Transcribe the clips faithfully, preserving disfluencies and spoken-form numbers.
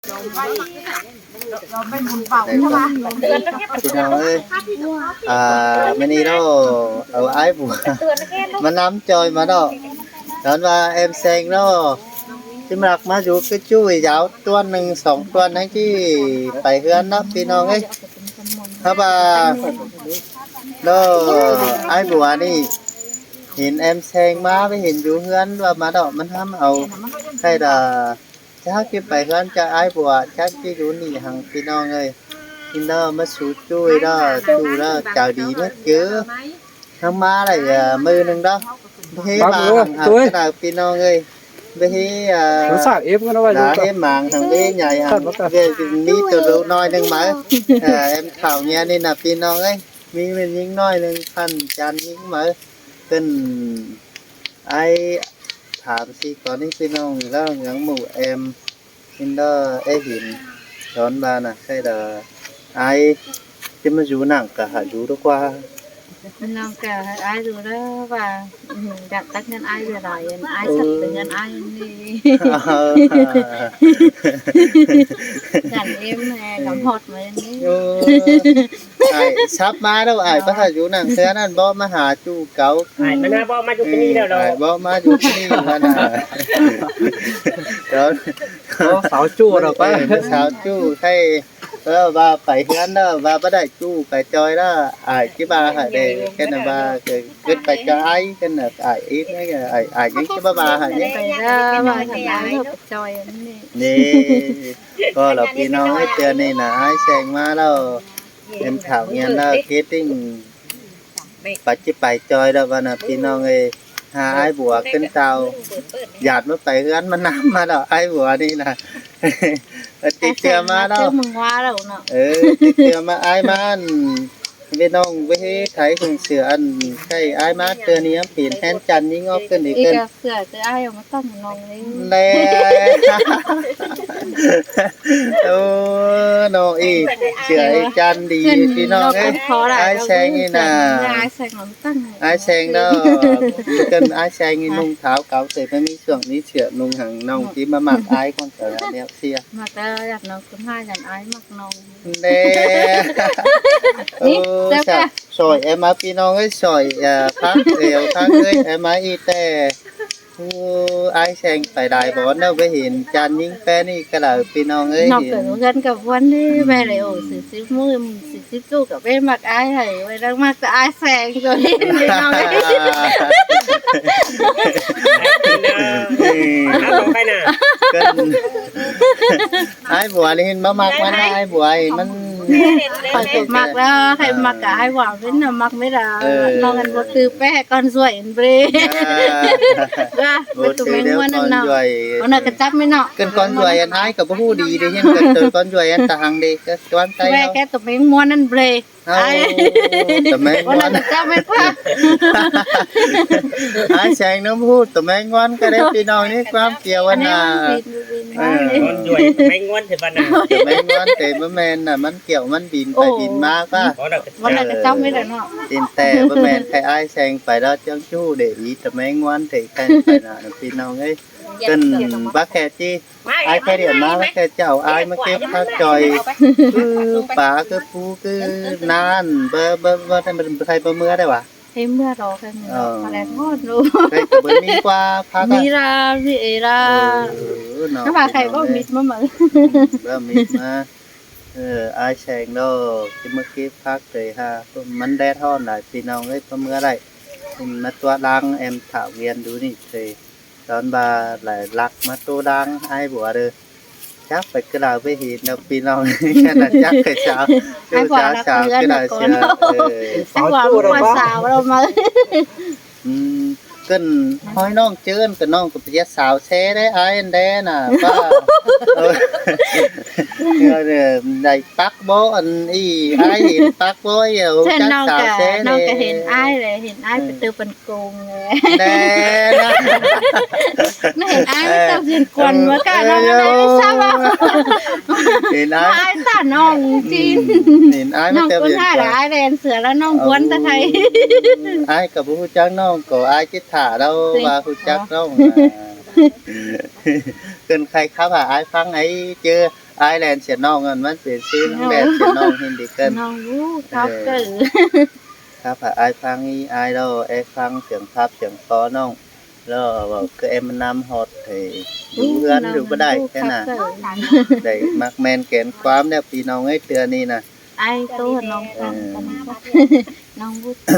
Pì ꞌnọng ơi, à, ꞌmự ꞌnị ꞌnớ, au ải bua ꞌmá ꞌnăm ꞌchoi ꞌmá ꞌnớ. Đón ꞌva em Seng ꞌnớ, ꞌchí ꞌmặc ꞌmá dú ꞌcứ ꞌchu dáo ꞌtuôn ꞌnưng song ꞌtuôn ꞌnáng ꞌchí pay ꞌhướn ꞌnớ pì ꞌnọng ơi. Hák ꞌva ꞌnớ, ải bua ꞌnị hên em Seng ꞌmá, ꞌmí hên dú ꞌhướn ꞌva ꞌmá ꞌnớ, ꞌmắn ꞌhăm au khay đa chắc ꞌchí pay ꞌhướn ꞌchọ ải bua, chắc ꞌchí dú ꞌnị hăng pì ꞌnọng ơi. Hên ꞌnớ ꞌmá sú ꞌchu ꞌnớ, ꞌchu ꞌnớ, chảu đi ꞌmá chứ. Hăng ꞌmá đảy, à, ꞌmự ꞌnưng ꞌnớ. Báu ꞌhế ꞌva hăng hảư ꞌcọ đảy pì ꞌnọng ơi. Báu ꞌhế, à, ꞌhế mang hăng báu ꞌhế nhảy hăng báu ꞌmí tô ꞌlụk ꞌnọi ꞌnưng ꞌmá. À, em Thảo Nguyên ꞌnị ꞌnớ pì ꞌnọng ơi. ꞌMí ꞌmắn ꞌnhính ꞌnọi ꞌnưng, ꞌphắn chan ꞌnhính ꞌmá. Cơn ải tham sí ꞌcọ ꞌnị pì ꞌnọng ꞌlẹo ꞌnhắng ꞌmự em. Hên ꞌnớ ải hên đón ꞌva ꞌnớ khay đa ải ꞌchí ꞌmá dú ꞌnặn ꞌcọ hảư dú đu ꞌquá. ꞌNặn ꞌcọ hảư ải dú đu ꞌva, ừ, dắt tắt ꞌngớn ải dú đai, ải sắp tứ ꞌngớn ải ꞌnị. Dắt em, ơ, ngắm hót ꞌmá ꞌnị. Ải sắp ꞌmá ꞌnớ, ải báu hảư dú ꞌnặn ꞌsứ ꞌnặn, báu ꞌmá hảư ꞌchu cáu. Ải ꞌmá ꞌnớ báu ꞌmá dú ꞌnị ꞌnớ. Ải báu ꞌmá dú ꞌnị ꞌnớ. Đón. Ơ, sáu ꞌchu đa ꞌquá. Ơ, sáu ꞌchu khay, ơ, ꞌva pay ꞌhướn ꞌnớ, ꞌva báu đảy ꞌchu pay ꞌchoi ꞌnớ, ải ꞌchí ꞌva hảư đảy, khen ꞌva kơ, kơ pay ꞌchoi ải, khen ải ít ꞌnớ, ải, ải ꞌchí ꞌva ꞌva hảư ꞌnị. Pay ꞌnớ, ꞌva hảư ải ꞌnớ pay ꞌchoi ꞌnị. ꞌNị, ꞌcọ ꞌlẹo pì ꞌnọng ơi, ꞌtưa ꞌnị ꞌnớ ải Seng ꞌmá ꞌlẹo. Em Thảo Nguyên ꞌnớ, kết tinh. Pắt ꞌchí pay ꞌchoi đảy ꞌva ꞌnớ pì ꞌnọng ơi. Hák ải bua ꞌcứn tao. Dắt ꞌmá pay ꞌhướn ꞌmá ꞌnăm ꞌmá ꞌnớ ải bua ꞌnị ꞌnớ. Ơ, tít ꞌtưa ꞌmá ꞌnớ. Ơ, tít ꞌtưa ꞌmá ải ꞌmá. Pì ꞌnọng ꞌmá ꞌhế thái khong sửa ăn khay ải ꞌmá ꞌtưa ꞌnị ꞌmá pên hên chăn ꞌnhính ók ꞌcứn đi ꞌcứn. Sửa ꞌtưa ải au ꞌmá tăm ꞌnọng ꞌnị. Đe. Ô, ꞌnọng ꞌnị, sửa ải chăn đi pì ꞌnọng ơi. Ải Seng ꞌnị ꞌnớ. Ải Seng ꞌnớ. Cơn ải Seng ꞌnị ꞌnung tháo cáo tơi ꞌmá ꞌmí sương ꞌmí sửa ꞌnung hăng ꞌnọng ꞌchí ꞌmá ꞌmặc ải ꞌcốn ꞌtưa ꞌnéo sia. ꞌMặc ꞌtưa dắt ꞌnọng ꞌcốn ải dắt ải ꞌmặc ꞌnọng. Đe. Ô, sỏi em ꞌmá pì ꞌnọng ơi, sỏi, à, phák, ẻo phák ơi, em ꞌmá ꞌnị ꞌtẹ. Ô, ải Seng pay đai bón ꞌnớ, ꞌmá hên chăn ꞌnhính ꞌpé ꞌnị ꞌcọ đảy pì ꞌnọng ơi. ꞌNọng hên. Cơn ꞌcốn ꞌcọ ꞌván ꞌnị, ꞌmá đảy ô, sư síp ꞌmự, sư síp ꞌchu ꞌcọ ꞌmá ꞌmặc ải hảư, ꞌmá đang ꞌmặc ꞌtẹ ải Seng ꞌcọ hên pì ꞌnọng ơi. Ơ. Cơn ải bua ꞌnị hên báu ꞌmặc ꞌmắn ꞌnớ, ải bua ꞌnị ꞌmắn khỏi báu ꞌmặc ꞌlẹo, khỏi ꞌmặc ꞌcọ ải bua ꞌnị ꞌnớ ꞌmặc ꞌmá đa. Ơ. ꞌNọng ăn báu tư ꞌpẹ ꞌcốn ꞌsuối ăn bre. Báu tư ꞌmé ꞌnguôn ăn ꞌnọng. Ơ, ꞌcốn ꞌcọ chắp ꞌmé ꞌnọng. Cơn ꞌcốn ꞌsuối ăn ải ꞌcọ báu ꞌhụ đi đi, hên ꞌcọ tư ꞌcốn ꞌsuối ăn ta hăng đi, ꞌcọ ꞌquán tay ꞌkẹ ꞌtẹ ꞌmé ꞌnguôn ăn bre. Au, tơmeng ꞌnguôn. Ải Seng ꞌnớ ꞌhụ tơmeng ꞌnguôn ꞌcọ đảy pì ꞌnọng ꞌnị, ꞌquám kiêu ăn ꞌnớ. Ơ. ꞌCốn ꞌsuối tơmeng ꞌnguôn ꞌtẹ ꞌva ꞌnớ. Tơmeng ꞌnguôn ꞌtẹ ꞌva ꞌmen ꞌnớ, ꞌmắn kiêu ꞌmắn bin pay bin ꞌmá ꞌva. Ơ. Tin ꞌtẹ ꞌva ꞌmen khay ải Seng pay ꞌlẹo ꞌchí ꞌchu để ý tơmeng ꞌnguôn ꞌtẹ khay pay ꞌnớ pì ꞌnọng ơi. Cơn bác khe ꞌchí Ải khe đi ꞌmá, bác khe chảu ải ꞌmá kếp phák ꞌchoi. Cứ pá cứ pú cứ ꞌnặn, bơ, bơ, bơ, khay bơ ꞌmưa đảy ꞌva? Khay ꞌmưa ꞌló, khay ꞌmưa ꞌló. Ờ. Khay ꞌcọ bơ ꞌmí ꞌquá phák ꞌva? ꞌMí ꞌla, ꞌmí ê ꞌla. Ờ, ꞌnớ. Khay báu ꞌmí ꞌmá ꞌmự. Báu ꞌmí ꞌmá. Ờ, ải Seng ꞌnớ, ꞌchí ꞌmá kếp phák đảy ha. ꞌMắn đét ꞌhọn đảy, phi ꞌnọng ơi, bơ ꞌmưa đảy. ꞌMá tua đang em Thảo Nguyên đu ꞌnị, đảy. Đón ꞌva lai lắc ꞌmá tua đang ải bua đé. Chắc phải cứ đảy ꞌvạy hên ꞌnớ phi ꞌnọng. Khen ꞌnớ chắc khay sao. Ải bua ꞌló sáo cứ đảy sia. Ải bua ꞌmá sáo ꞌló ꞌmá. Ừm, ꞌcợn ꞌhọi ꞌnọng ꞌchớ ꞌcợn ꞌnọng ꞌcọ pay sáo ꞌsứ đé ải đé ꞌnớ. Ơ. Đảy pắc bó ăn ải hên pắc bó ải ꞌchớ chắc ꞌnọng sáo ꞌcọ, ꞌsứ ꞌnọng ꞌcọ đé. Hên ải đé, hên ải pay tư păn công. Đé ꞌnớ. ꞌNọng hên ải ꞌmá tư phiên quần ꞌmá ꞌcọ ꞌnọng ꞌcọ đảy sáo ꞌva. Hên ải. Ải ta ꞌnọng ꞌchí. Hên ải ꞌmá tư phiên quần. ꞌNọng ꞌcọ ải đé ăn sửa ꞌló ꞌnọng quần ta khay. Ải ꞌcọ báu ꞌhụ chắc ꞌnọng ꞌcọ ải ꞌchí thả đâu ꞌva ꞌhụ chắc ꞌnọng. Cơn khay khắp hả ai phắng ai chứ ai len siết nong ăn mắn siết sư nong len siết nong hin đi cơn. Nong ú khắp cơn. Khắp hả ai phắng ý ai đâu, ai phắng siêng khắp siêng khó nong. Lo bảo cứ em năm hót thì đủ hươn đủ bất đại thế nào. Đảy mắc men kén quám đeo pì nong ấy tưa ni nà. Ai tô nong phăng. Nong bút tô.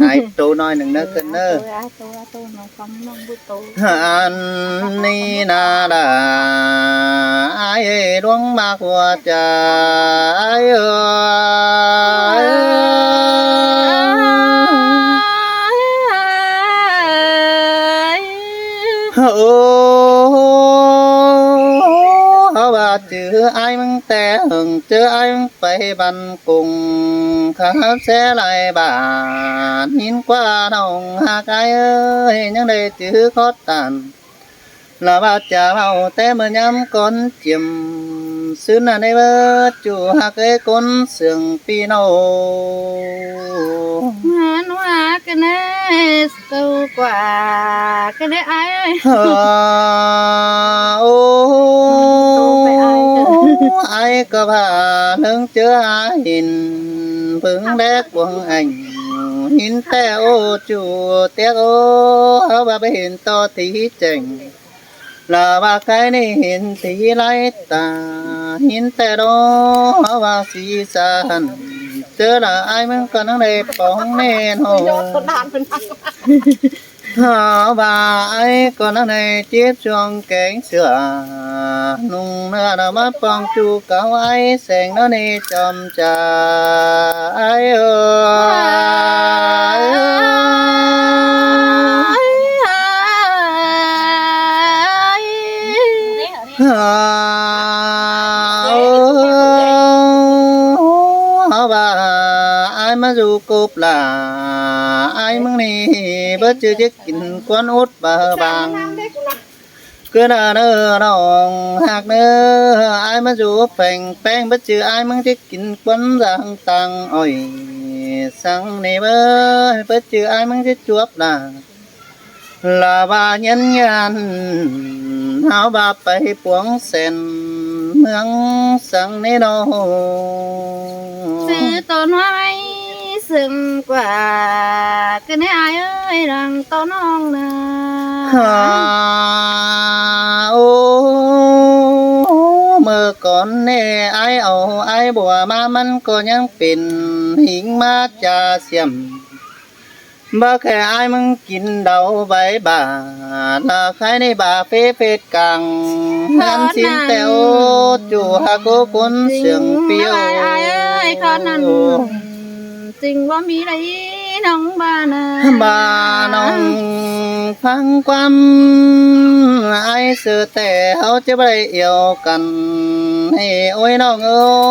Ai tô nói nưng nơ cơn nơ. Ai tô, ai tô nong phăng nong bút tô. Ăn ni nà đà ai đuống mạc hùa chà ai ơi. Ô, hả bà chứ ai mưng té hưng chứ ai mưng phải bắn cùng khá xe lại bà nín qua nong hạc ai ơi, nhưng đây chứ khó tàn. Là bà chả bảo té mà nhắm con chiếm xứ là đây bớt chủ hạc ấy con sương pì nô. Ngán hoa cái nè. Tô quà cái đấy ai ơi. Hơ, ô, ai có bà nâng chớ há hin bứng đét buông ảnh hin té ô chủ tiết ô hơ bà bê hin to tí chảnh. Là bà cái này hin tí lai ta hin té đô hơ bà xí xa hẳn chớ là ai mưng còn nâng đây bóng nên hồ. Hả bà ai còn nâng này chiếc chuông kéng sửa nung nơ là mắt phong chu cáo ai seng nó nê chòm chà ai ơi. Hả bà ai mà dù cộp là ai mưng nì bớt chữ chiếc kín quán út bà bang. Cứ nà nơ nong hạc nơ ai mà dù phèng peng bớt chữ ai mưng chiếc kín quán giang tăng ỏi. Sang nì bớt bớt chữ ai mưng chiếc chuốp là là bà nhân nhân háo bà pay puống sen mương sang nê nô. Sư tô nói sưng quà cái nê ai ơi đang tô nong nà. Hả, ô, mơ con nê ai ổ ai bùa má mắn có nhắn pin hính má cha xiêm. Bác khe ai mưng kín đau bái bà là khai nê bà phê phết căng ngăn xin tẹo chủ hà cô cốn sương piêu. Ai ơi con năn chính bố mi đây nông bà nà. Bà nông phăng quăm ai sư tẻ háo chứ bà đây yêu cần. Hê ôi nông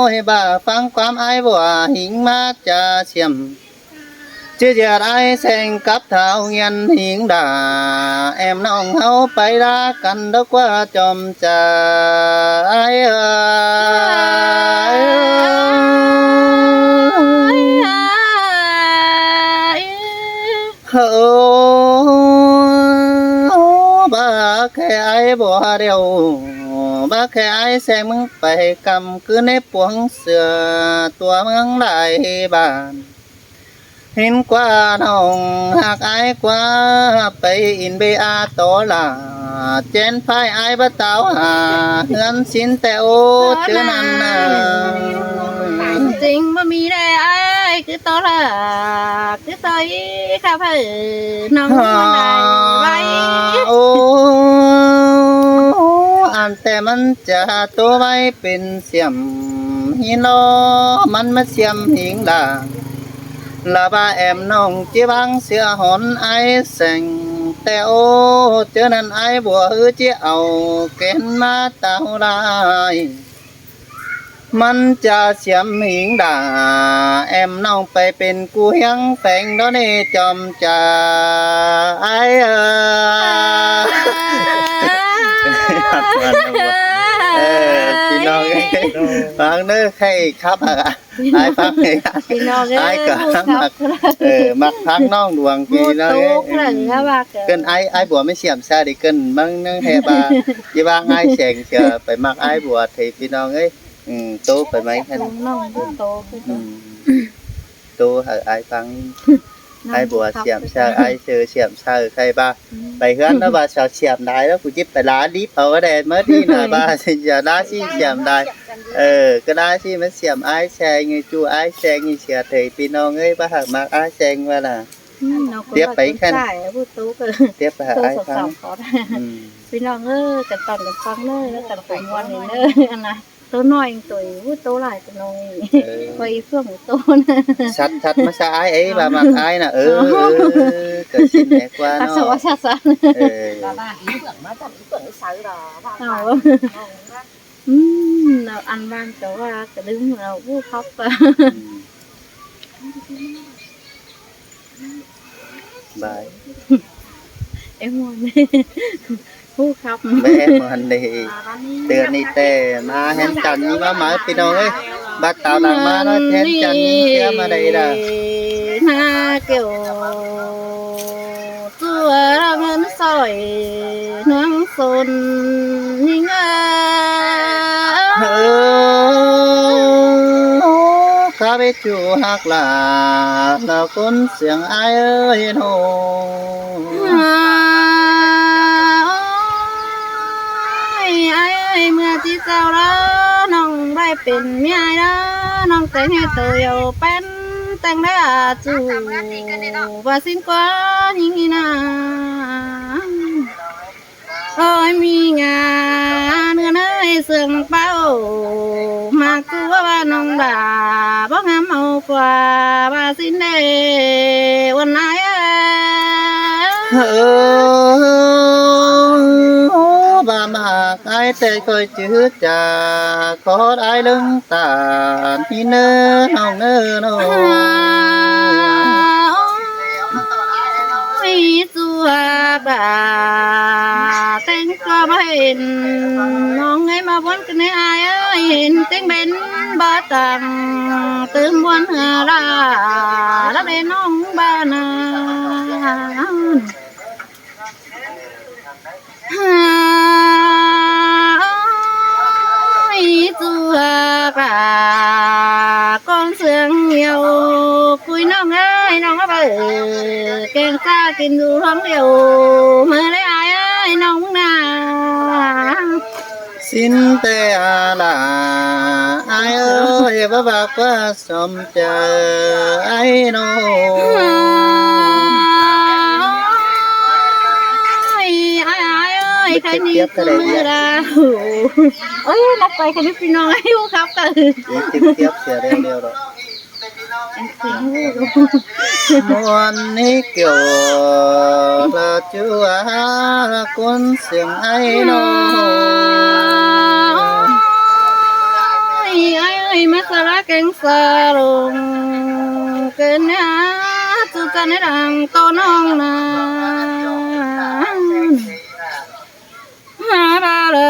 ơi bà phăng quăm ai bùa hính má cha xiêm. Chứ giật ai seng cắp thảo nghiên hính đà em nong háo pay đá căn đốc qua chòm chà ai ơi. Hơ, bác khe ai bùa đeo bác khe ai seng mưng pay căm cứ nếp puống sửa tua mưng lại bàn. Hính qua nong hạc ai qua pay in bê a tó là chén phai ai bắt táo hà ngăn xin tẹo chứ năn nà. Chính mà mi đây ai cứ tó là cứ tó ý khắp hơi nong mà này vay. Ô, ăn tẻ mắn chả tô vay pên xiêm hính lo mắn mát xiêm hính đà. Là ba em nong chia bang sửa hòn ai seng tẹo chứ năn ai bùa hư chia ảo kén má tao lai. Mắn cha xiêm hính đà em nong pay pên cu hiăng phèng đó nê chòm chà ai ơ. Ê, pì nong ơi. Phắng ꞌnớ khay khắp hả? Ải phắng này. ꞌPi ꞌnọng ới, ải ꞌcọ ꞌhụ khắp ꞌmặc, ꞌhụ khắp. Ờ, ꞌmặc phắng ꞌnọng luông ꞌpi ꞌnọng ới. ꞌHụ ꞌtố khắp hả ꞌva ꞌcọ. ꞌCợn ải, ải bua ꞌmí siam sai đi ꞌcợn ꞌmắn ꞌnớ ꞌhứ ꞌva. ꞌChi ꞌva ải seng ꞌchưa pay ꞌmặc ải bua ꞌtẹ ꞌpi ꞌnọng ới. Ừ, ꞌtố pay ꞌmí khăn. ꞌTố ꞌnọng ꞌtố khăn. Ừ. ꞌTố hả ải phắng. Ải bua siam sai, ải ꞌchư siam sai khay ꞌva. Pay ꞌhướn ꞌnớ ꞌva siam sai đảy ꞌlẹo, ꞌcọ ꞌchí pay ꞌlạ líp au đen ꞌmá đi ꞌnớ ꞌva, siam sai đảy ꞌchí siam đảy. Ờ, ꞌcọ đảy ꞌchí ꞌmá siam ải seng ꞌnị, ꞌchu ải seng ꞌnị sia ꞌtẹ ꞌpi ꞌnọng ới, ꞌva hả ꞌmặc ải seng ꞌva ꞌnạ. Tiếp pay khăn. Tiếp hả ải phắng. Ừ. ꞌPi ꞌnọng ới, ꞌcặn tỏn ꞌcặn phắng ꞌnớ, ꞌcặn khổ muôn ꞌnị ꞌnớ, ꞌnạ. ꞌTố ꞌnọi ꞌtố ꞌnị, ú, ꞌtố lai ꞌtố ꞌnọi. Ờ. Quay ꞌphượng ꞌtố ꞌnớ. Sắt, sắt ꞌmá sa ải ới, ꞌva ꞌmặc ải ꞌnạ. Ờ, ờ, ꞌcọ ꞌsịn ꞌnẹ ꞌquá ꞌnọ. Sắt, sắt, sắt. Ờ. Ờ. Ừ, ꞌnạ ăn ꞌvan ꞌcọ ꞌva ꞌcọ đưm ꞌnạ, ú, khắp. Ừ. Bái. Em muôn. Hú khắp. Bái em muôn đi. Tưa ꞌnị ꞌtẹ ꞌmá hên chăn ꞌnị ꞌmá ꞌmá ꞌpi ꞌnọng ới. Bắt táo đang ꞌmá ꞌnọ hên chăn ꞌnị sia ꞌmá đảy đa. ꞌNạ, kiêu ꞌchua ꞌmớn sỏi ꞌnướng sôn ꞌnị ꞌngớ. Ơ, khắp ꞌchu hák lả, lả ꞌcốn siêng ải ới ꞌnớ. Ôi, ải ới, ꞌmưa ꞌchí chảu ꞌlạ, ꞌnọng bái pên ꞌmí ải ꞌlạ, ꞌnọng ꞌtếng ꞌhê tô ꞌlẹo pên, ꞌtếng đa ꞌchu, ꞌva ꞌsịn ꞌquá ꞌnhính ꞌnị ꞌnạ. Ôi, ꞌmí ngả ꞌnưa ꞌnới siêng páo, ꞌmặc ꞌchu ꞌva ꞌnọng đa báu ngắm au ꞌquá, ꞌva ꞌsịn đé uôn ải ới. Ơ, ꞌva ꞌmặc ải ꞌtẹ khỏi chứ chả khót ải ꞌlớng tản ꞌnị ꞌnớ ꞌnọng ꞌnớ ꞌnớ. Ôi, ꞌchu ꞌva ꞌtếng ꞌcọ báu hên, ꞌnọng ới ꞌmá bón ꞌcọ ꞌnị ải ới, hên ꞌtếng bến báu tẳng, tứm bón hả lả, lắm đé ꞌnọng ꞌva ꞌnạ. Ôi, ꞌchu ꞌva ꞌcốn siêng ꞌlẹo, cúi ꞌnọng ới, ꞌnọng ꞌva báu, kéng sa kin dú ꞌhóng ꞌlẹo, ꞌmưa đé ải ới, ꞌnọng ꞌnạ. ꞌSịn ꞌtẹ ꞌa lả, ải ới, ꞌva ꞌva ꞌquá sôm chaư ải ꞌnớ. Ôi, ải, ải ới, khay ꞌnị ꞌcứ ꞌmưa đa. Ôi, ꞌnặp pay khay ꞌnị ꞌpi ꞌnọng ới, ú khắp ꞌcọ. Ih, tiếp tiếp sia đeo đeo đó. Muôn ꞌnị kiêu lả ꞌchu ꞌva ꞌcốn siêng ải ꞌnớ. Ôi, ải ới, ꞌmá sa ꞌlạ kéng sa lông, ꞌcợn ꞌnị ꞌchu chăn ꞌnị đang ꞌtố ꞌnọng ꞌnạ. Hả ꞌva ꞌlạ,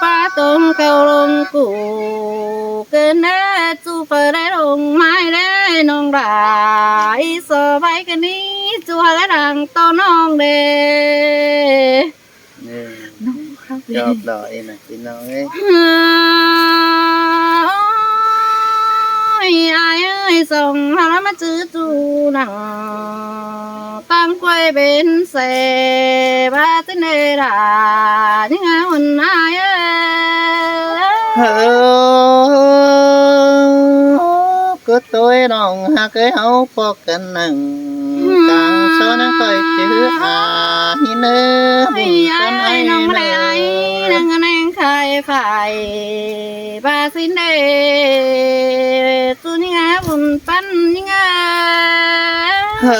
ꞌpa tông khảu lông ꞌcú, ꞌcợn ꞌnị ꞌchu phaư đảy lông ꞌmá đảy ꞌnọng đa, ꞌí so ꞌvạy ꞌcợn ꞌnị ꞌchu hả đảy đang ꞌtố ꞌnọng đé. Chop đỏ ên ꞌnạ ꞌpi ꞌnọng ới. Ôi, ải ới, song hả ꞌmá ꞌchư ꞌchu nẳng, tang quay bến xe, ꞌva ꞌsịn đé đa, ꞌnhính ꞌa ꞌhôn ải ới. Ơ, ꞌcứ ꞌtố ꞌnọng hák ới, ꞌháu ꞌpọ căn nẳng, cang so ꞌnhắng khỏi chứ ải ꞌnớ. Ôi, ải ới, ꞌnọng ꞌmá đảy ải, nẳng ꞌnéng khai phải, ꞌva ꞌsịn đé, ꞌchu ꞌnhính ꞌa ꞌhôn păn ꞌnhính ꞌa. Ơ,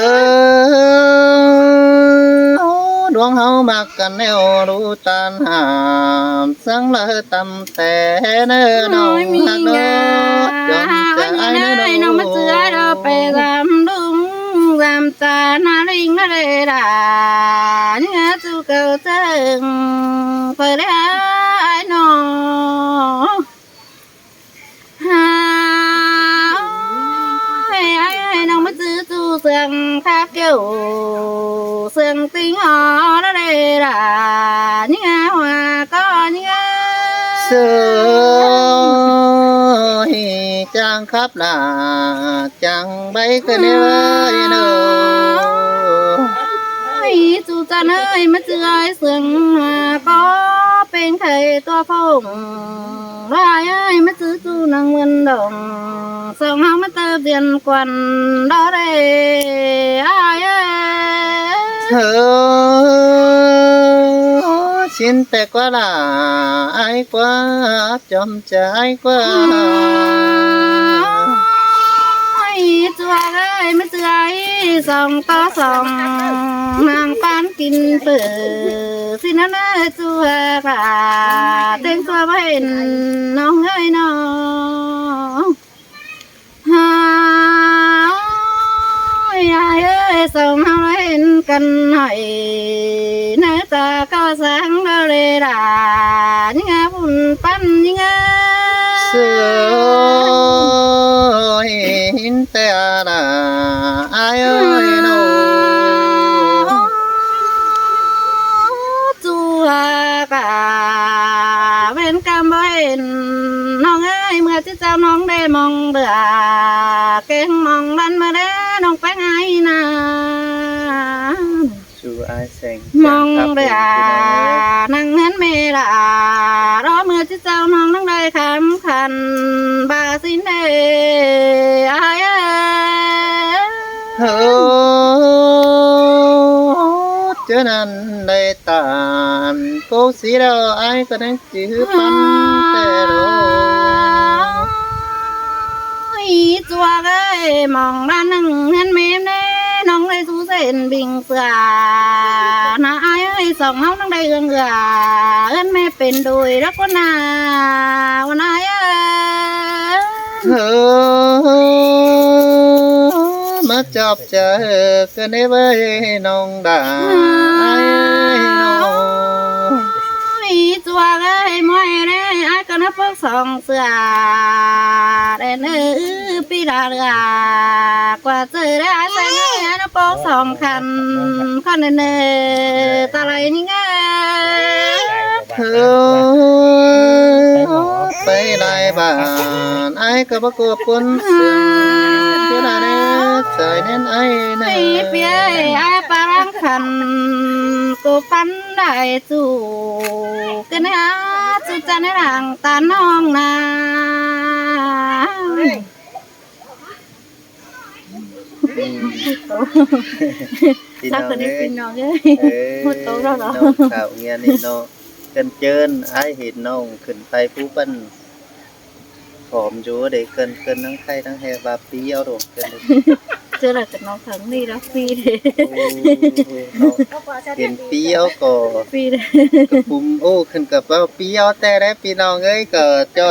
đuống ꞌháu ꞌmặc căn ꞌnéo đu ꞌtan hảm, săng ꞌlạ tăm ꞌtẹ ꞌnớ ꞌnọng hák ꞌnớ. Chom ꞌchạ ải ꞌnớ ꞌnọng ꞌmá ꞌchư ải đa, pay dăm đung dăm ꞌchạ ꞌnạ ꞌlính ꞌnớ đé đa, ꞌnhính ꞌa ꞌchu cảu chảu, pay đé ải ꞌnọng. Kiêu sương tinh hó đó đây là những ai hoa có những ai. Sư ơi, chàng khắp là chàng bay cơ nêu ơi nô. Ơi, chú chàng ơi, mà chú ơi, sương hoa có bên thầy tua phong. Ai ơi, mà chú chú năng mươn đồng. Sông hao mà tơ biển quan đó đây. Ai ơi. Hơ, xin tè quá là ai quá, chom chả ai quá. Ai, chùa ơi, mà chùa ơi, sông to sông, mang pan kín tử. Xin nó nói chùa cả, tên chùa bên nông ơi nông. Ơi, ai ơi, sông hao lên căn hỏi, nơi ta có sáng đó lê đà, những ai phun pan những ai. Sư ơi, hin te à đà, ai ơi, nô. Chùa cả bên cam bên, nông ơi, mưa chứ sao nông đây mong bữa, kén mong lăn mưa đây nông pén ai na. Chú ai seng mong bữa, năng ngắn mê là, đó mưa chứ sao nông năng đây khám khăn, bà xin đây, ai ơi. Hơ, chớ năn đây tàn, cô xí đâu ai có đang chữ păn tè đồ. Ôi, chùa ơi, mong là năng ngăn mê nê, nông đây chú sên bình xưa. Nà ai ơi, sông hông năng đây gương gà, ngăn mê pên đùi đó con nà, con ai ơi. Hơ, mà chọc chả hơ, cơ nê với nông đà, ai nông. Ôi, chùa ơi, môi đây, ai có nó bốc sông xưa, đèn ư, ư, pi đà đà, qua chơi đấy, ai sang ơi, ai nó bốc sông khăn, khăn đèn ư, ta lại những ai. Hơ, pay lai bản, ai có bác cô cuốn sương, cứ là nét, trời nên ai nè. Ai pang khăn, cô pắn đại chủ, cái này á, chú cha này làng ta nong nà. อืม พี่น้องเอ้ย พี่น้องเอ้ย เออ หมดโต๊ะแล้วเหรอ น้องสาวเมียนี่เนาะ เกินเจิน อ้ายเห็นน้องขึ้นไปผู้เปิ้นผอมอยู่เด้ เกิน เกินทั้งไข้ทั้งแฮว่าปี้เอาโดดเกินเลย เจอแล้วกับน้องครั้งนี้แล้วปี้เลย โอ้ เนาะ เห็นปี้เอาก่อ ปี้เลย กระปุม โอ้ ขึ้นกับว่าปี้เอาแต่ได้ พี่น้องเอ้ย ก็เจ้า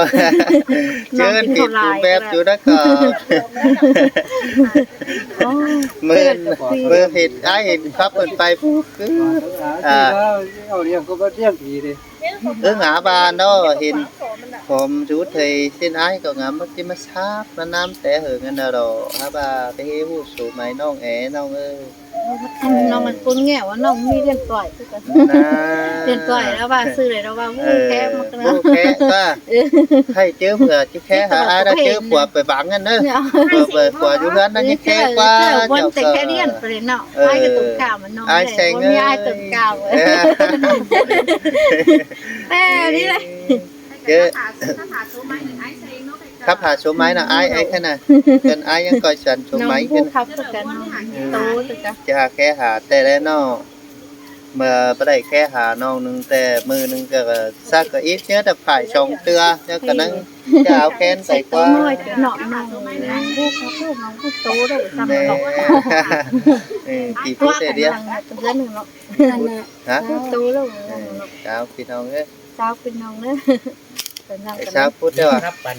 เจินผิดรูปแบบอยู่นะก็ อ๋อ เมิน เมินผิด อ้ายเห็นครับ เปิดไปปุ๊บ คือ อ่า เอาเลี้ยงก็บ่เลี้ยงผีดิ เออ หาบานเนาะ เห็นผมชุดไทยเส้นอ้ายก็งาม มันสิมาซาบมาน้ำแต่เหิงอันน่ะดอก หาบาไปเฮ็ดฮู้สูไม้น้องแอน้องเอ้ย น้องมันคนแง่วอะ น้องมีเรียนต่อยคือกัน นะ เรียนต่อยแล้วว่าซื้อเลยแล้วว่า เออ แค่มันก็ โอ้ แค่ก็ เออ ให้เจอเผื่อจะแค่หาอ้ายนะ เจอผัวไปบังกันเนอะ เออ เปิดผัวอยู่เฮือนนั่นยังแค่กว่า เออ เจ้าก็ แต่แค่เรียนไปเลยเนาะ เออ อ้ายก็ตรงกลางมันเนาะ อ้ายแซง บ่มีอ้ายตรงกลาง เออ แต่นี่เลย เจอ ครับ หาโชว์ไม้นะ อ้าย อ้ายแค่น่ะ เป็นอ้ายยังก่อยสันโชว์ไม้ น้องผู้ขับคือกัน โตคือกัน จะหาแค่หาแต่ละเนาะ เมื่อบ่ได้แค่หาน้องหนึ่งแต่มื้อหนึ่งก็ซักก็อิดเยอะแต่ผายสองเตื้อ แล้วก็นั่งจะเอาแขนใส่กว่า ใส่ตัวน้อยตัวเนาะ น้องผู้ขับ น้องผู้โตแล้ว แม่ เออ กี่พูดแต่เดียว เดือนหนึ่งเนาะ ฮะ โตแล้ว เออ เจ้าพี่น้องเอ้ย เจ้าพี่น้องเอ้ย ไอ้เจ้าพูดได้ว่า ครับ ปัน